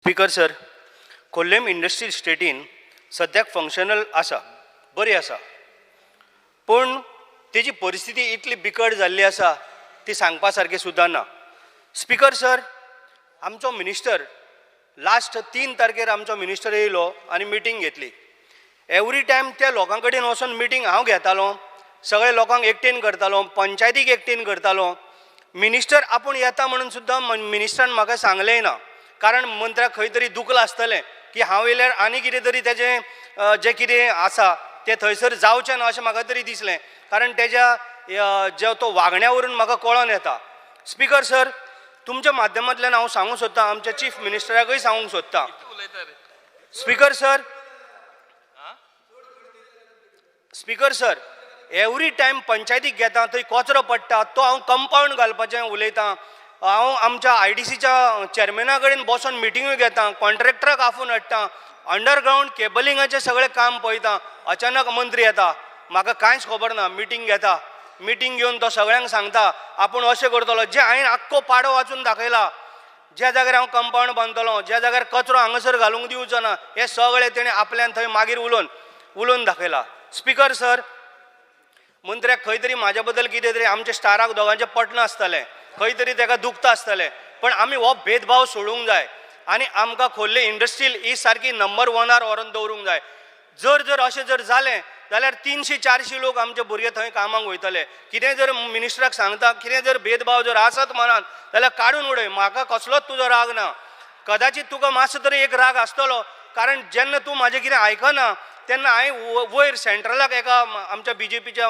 Speaker sir, कोल्हेम industrial इस्टेटीन सद्याक functional आसा, बरी आसा, पूण तेजी परिस्थिती इतली बिकट जाल्ली आसा ती सांगपा सारकी सुद्दां ना. स्पीकर सर, आमचो मिनिस्टर लास्ट 3 तारखेर आमचो मिनिस्टर येयलो आनी मिटींग घेतली. एवरी टायम त्या लोकां कडेन वचोन मिटींग हांव घेतालो, सगळे लोकांक एकटेन करतालो, पंचायतीक एकटेन करतालो. मिनिस्टर आपूण येता म्हणून सुद्दां मिनिस्टरान म्हाका सांगलेंय ना, कारण मंत्र्याक खंय तरी दुखलां आसतलें की हांव येयल्यार आनी कितें तरी तेजें जें कितें आसा तें थंयसर जावचें ना अशें म्हाका तरी दिसलें, कारण तेज्या जो तो वागण्या वरून म्हाका कळोन येता. स्पीकर सर, तुमच्या माध्यमांतल्यान हांव सांगूंक सोदतां, आमच्या चीफ मिनिस्टराकूय सांगूंक सोदतां. Speaker sir, speaker sir, every time पंचायतीक घेता थंय कचरो पडटा तो हांव कंपावंड घालपाचें उलयतां. हांव आमच्या आयडीसीच्या चेअरमॅना कडेन बसोन मिटिंग्यो घेता, कॉन्ट्रॅक्टराक आफोवन हाडटा, अंडरग्रावंड केबलिंगाचें सगळें काम पळयता. अचानक मंत्री येता, म्हाका कांयच खबर ना, मिटींग घेता. मिटींग घेवन तो सगळ्यांक सांगता आपूण अशें करतलो. जें हांवें आख्खो पाडो वाचून दाखयला, ज्या जाग्यार हांव कंपावंड बांदतलो, ज्या जाग्यार कचरो हांगासर घालूंक दिवचो ना, हें सगळें तेणें आपल्यान थंय मागीर उलोवन उलोवन दाखयला. स्पीकर सर, मंत्र्याक खंय तरी म्हाज्या बद्दल कितें तरी आमच्या स्टाराक दोगांचें पटना आसतलें, खंय तरी तेका दुखता आसतलें, पण आमी हो भेदभाव सोडूंक जाय आनी आमकां खोर्ले इंडस्ट्रियल ही सारकी नंबर 1 व्हरोन दवरूंक जाय. जर जर अशें जर जालें जाल्यार 300-400 लोक आमचे भुरगे थंय कामाक वयतले. कितें जर मिनिस्टराक सांगता, कितें जर भेदभाव जर आसत मनान जाल्यार काडून उडय, म्हाका कसलोच तुजो राग ना. कदाचित तुका मातसो तरी एक राग आसतलो, कारण जेन्ना तूं म्हाजें कितें आयकना तेन्ना हांवें वयर सेंट्रलाक एका आमच्या बीजेपीच्या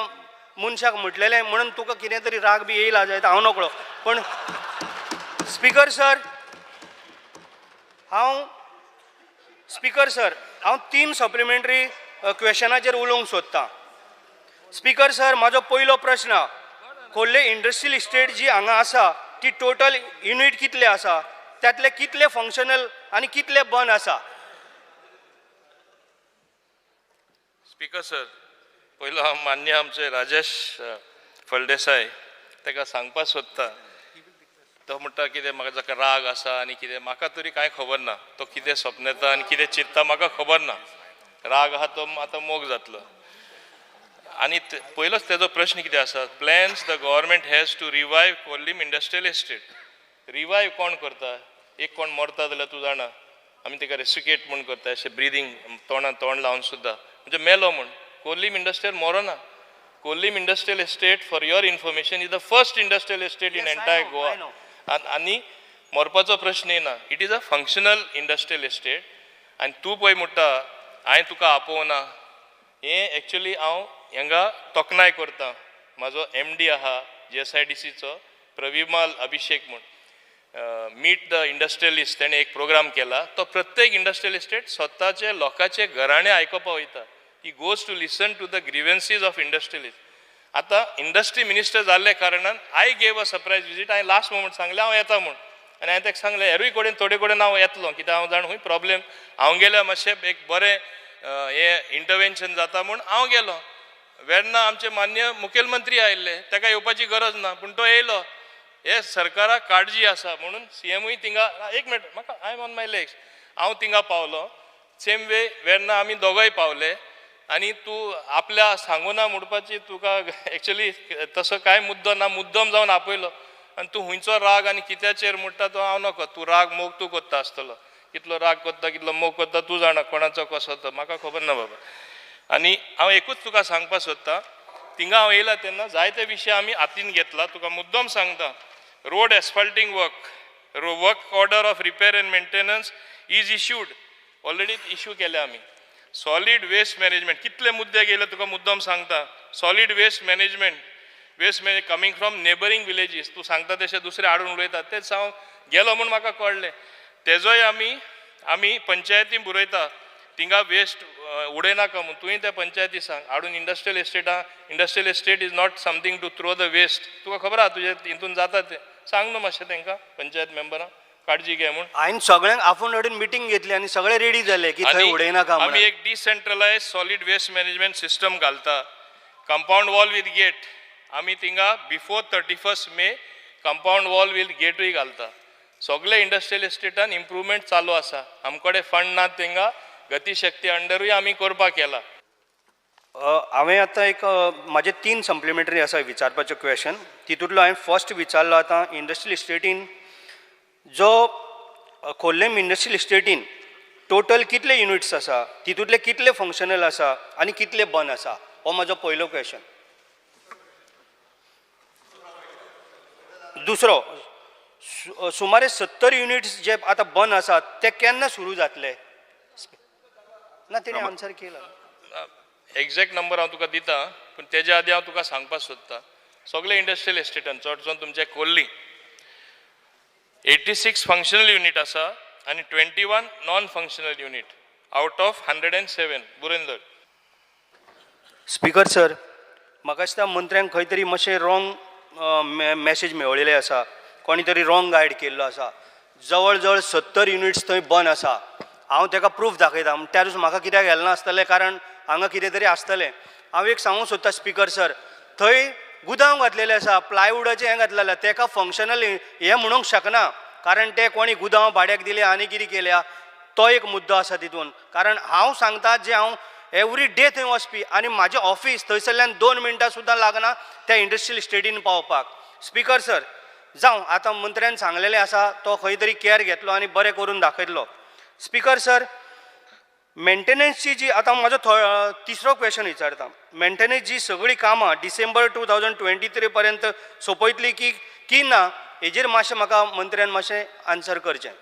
मनशाक म्हटलेलें, म्हणून तुका कितें तरी राग बी येयला जायत, हांव नकळो. पूण स्पीकर सर, हांव स्पीकर सर हांव 3 सप्लिमेंटरी क्वेशनाचेर उलोवंक सोदतां. स्पीकर सर, म्हाजो पयलो प्रश्न, खोर्ले इंडस्ट्रियल इस्टेट जी हांगा आसा ती टोटल युनीट कितले आसा, त्यातले कितले फंक्शनल आनी कितले बंद आसा? स्पीकर सर, पयलो हांव मान्य आमचे राजेश फळदेसाय ताका सांगपाक सोदता. तो म्हणटा कितें म्हाका जाका राग आसा आनी कितें, म्हाका तरी कांय खबर ना, तो कितें सपनेता आनी कितें चिंत्ता म्हाका खबर ना. राग आहा तो आतां मोग जातलो. आनी पयलोच तेजो प्रश्न कितें आसा, plans the government has to revive Khorlim industrial estate. Revive कोण करता? एक कोण मरता जाल्यार तूं जाणा, आमी ताका रेसिकेट म्हूण करता, अशें ब्रिदींग तोंडान तोंड लावन सुद्दां, म्हणजे मेलो म्हूण. Khorlim industrial मरोना. Khorlim industrial estate, for your information, is the first industrial estate in entire Goa. आनी मरपाचो प्रश्न येना. It is a functional industrial estate. आनी तूं पळय म्हणटा हांवें तुका आपोवना, हें एक्चुली हांव हांगा तोखणाय करता. म्हाजो एमडी आहा जीएसआयडीसीचो, प्रविमाल अभिषेक म्हूण, मीट the industrialist तेणें एक प्रोग्राम केला. तो प्रत्येक इंडस्ट्रियल इस्टेट स्वताचे लोकांचे घराणे आयकुपा वयता. He goes to listen to the grievances of industrialist. आतां इंडस्ट्री मिनिस्टर जाल्ल्या कारणान I gave a surprise visit. हांवें लास्ट मोमेंट सांगलें हांव येता म्हूण, आनी हांवें ताका सांगलें हेरूय कडेन थोडे कडेन हांव येतलो, कित्याक हांव जाण खूंय प्रॉब्लेम, हांव गेल्यार मातशें एक बरें हें इंटरवेन्शन जाता म्हूण हांव गेलो. वेर्ना आमचे मान्य मुखेलमंत्री आयिल्ले, ताका येवपाची गरज ना, पूण तो येयलो. हे सरकाराक काळजी आसा म्हणून सीएमूय थिंगा. एक मिनट, म्हाका I am on my legs. हांव थिंगा पावलो, सेम वे वेर्ना आमी दोगोय पावले. आनी तूं आपल्या सांगूना म्हणपाची तुका एक्चुली तसो कांय मुद्दो ना, मुद्दम जावन आपयलो. आनी तूं खुंयचो राग आनी कित्याचेर म्हणटा तो हांव नकळो. तूं राग मोग तूं करता आसतलो, कितलो राग करता कितलो मोग करता तूं जाणा, कोणाचो कसो तो म्हाका खबर ना बाबा. आनी हांव एकूच तुका सांगपाक सोदता, थिंगा हांव येयला तेन्ना जायते विशय आमी हातीन घेतला. तुका मुद्दम सांगता, road asphalting work, work order of repair and maintenance is issued, already issue केल्या आमी. सॉलीड वेस्ट मॅनेजमेंट कितले मुद्दे गेले तुका मुद्दम सांगता. Solid waste management, waste manage coming from neighbouring villages, तूं सांगता तशें दुसरे हाडून उडयतात, तेच हांव गेलो म्हूण म्हाका कळ्ळें. तेजोय आमी आमी पंचायतीन बरयता थिंगा वेस्ट उडयनाका म्हूण. तुवें त्या पंचायती सांग हाडून industrial इस्टेटा. Industrial estate is not something to throw the waste. तुका खबर आहा तुजें हितून जाता तें, सांग न्हू मातशें तांकां पंचायत मेंबरांक काळजी घे म्हूण. हांवें सगळ्यांक आफोवन हाडून मिटींग घेतली आनी सगळे रेडी जाले की थंय आनी उडयनाका आमी म्हणून. एक डिसेंट्रलायज सॉलीड वेस्ट मॅनेजमेंट system घालता, कंपावंड वॉल विथ गेट. आमी थिंगा before 31 May compound wall with गेटूय घालता. सगळे इंडस्ट्रियल इस्टेटान इम्प्रुवमेंट चालू आसा. आमकडे फंड ना, तेंगा गतीशक्ती अंडरूय आमी करपाक केला. हांवें आतां एक म्हाजे तीन सप्लिमेंटरी आसा विचारपाच्यो क्वेशन. तितूंतलो हांवें फर्स्ट विचारलो, आतां इंडस्ट्रियल इस्टेटीन जो खोर्लेम इंडस्ट्रियल इस्टेटीन टोटल कितले युनिट्स आसा, तितूंतले कितले फंक्शनल आसा आनी कितले बंद आसा, हो म्हाजो पयलो क्वेशन. दुसरो, सुमारे 70 युनिट्स जे आतां बंद आसात ते केन्ना सुरू जातले? ना, तेणी आन्सर केला. एग्जॅक्ट नंबर हांव तुका दिता, पूण तेज्या आदी हांव तुका सांगपाक सोदता, सगळे इंडस्ट्रियल इस्टेटान चडसो तुमचे खोर्ली 86 फंक्शनल युनीट आसा आनी 21 non functional unit out of 107. बरोवन दवर. स्पीकर सर, म्हाका दिसता मंत्र्यांक खंय तरी मातशें रॉंग मॅसेज मेळिल्ले आसा, कोणी तरी रॉंग गायड केल्लो आसा. जवळ जवळ 70 युनिट्स थंय बंद आसा. हांव ताका प्रूफ दाखयता. त्या दिसा म्हाका कित्याक गेलें आसतलें, कारण हांगा कितें तरी आसतलें. हांव एक सांगूंक सोदता स्पीकर सर, थंय गुदांव घातलेले आसा, प्लायवुडाचें हें घातलेलें, तेका फंक्शनल हें म्हणूंक शकना, कारण ते कोणी गुदांव भाड्याक दिले आनी कितें केल्या, तो एक मुद्दो आसा तितून. कारण हांव सांगता जे हांव एवरी डे थंय वचपी आनी म्हाजें ऑफीस थंयसरल्यान 2 मिनटां सुद्दां लागना त्या इंडस्ट्रियल इस्टेटीन पावपाक. स्पीकर सर, जावं, आतां मंत्र्यान सांगलेलें आसा, तो खंय तरी कॅर घेतलो आनी बरें करून दाखयतलो. स्पीकर सर, मेंटेनन्सची जी आतां म्हाजो तिसरो क्वेशन विचारता, मेंटेनन्स जी सगळीं कामां डिसेंबर 2023 पर्यंत सोंपयतली की की ना, हेजेर मातशें म्हाका मंत्र्यान मातशें आन्सर करचें.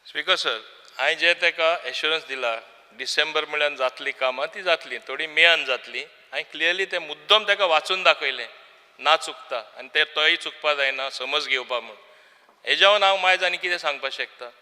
स्पीकर सर, हांवें जें ताका एश्युरन्स दिला, डिसेंबर म्हळ्यार जातली कामां, ती जातली, थोडी मेयान जातली. हांवें क्लियरली तें मुद्दम ताका वाचून दाखयलें, ना चुकता, आनी ते तोय चुकपा जायना, समज घेवपा म्हूण. हेज्यावन हांव मायज आनी कितें सांगपाक शकता?